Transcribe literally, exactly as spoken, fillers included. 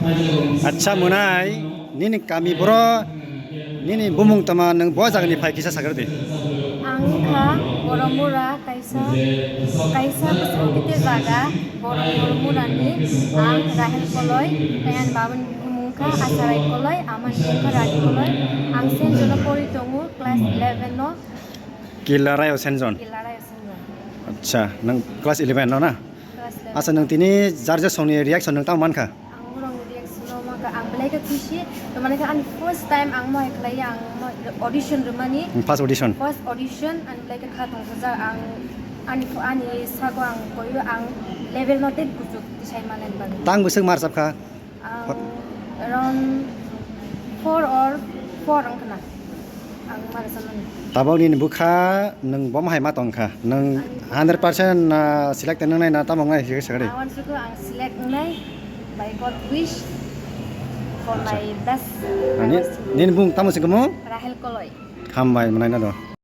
Acha Mwnai, nini kami boro, nini bumung tama, nwng bo jagani phai kisa sakar di. Ang kha Boromura kaisa, kaisa bwswng kiti jaga, Boromura ni. Ang Rahel Koloi, tei ani babani bumung kha Acharai Koloi, amani bumung kha Rani Koloi. Ang Senjono pori tongo, class eleven no. Kilarai o Senjon. Kilarai o Senjon. Acha, nwng class eleven no na? Class eleven. Acha, nwng tini jar je songni reaction nwng tamo mankha? Ang borokni reaction no mankha, ang belai khe khusi. Tamani khe ani first time ang mo khlai, ang mo audition rwmani. First audition? First audition, ani belai khe kha tongthokjak. Ang ani, ani sago ang koyo, ang level no tei buchuk tisai manani bagwi. Tang bwswk mark chapkha? Ang around four or four wngkha na. Ang mark chapmani. Tabok nini bwkha nwng bo hai ma tongkha? Nwng hundred percent na select wngnai na tamo wngnai hingke sakari? Ang uansukha ang select wngnai by God wish for my best. Ani, nini bung tamo se kamo? Rahel Koloi. Hambai, mwnai na do.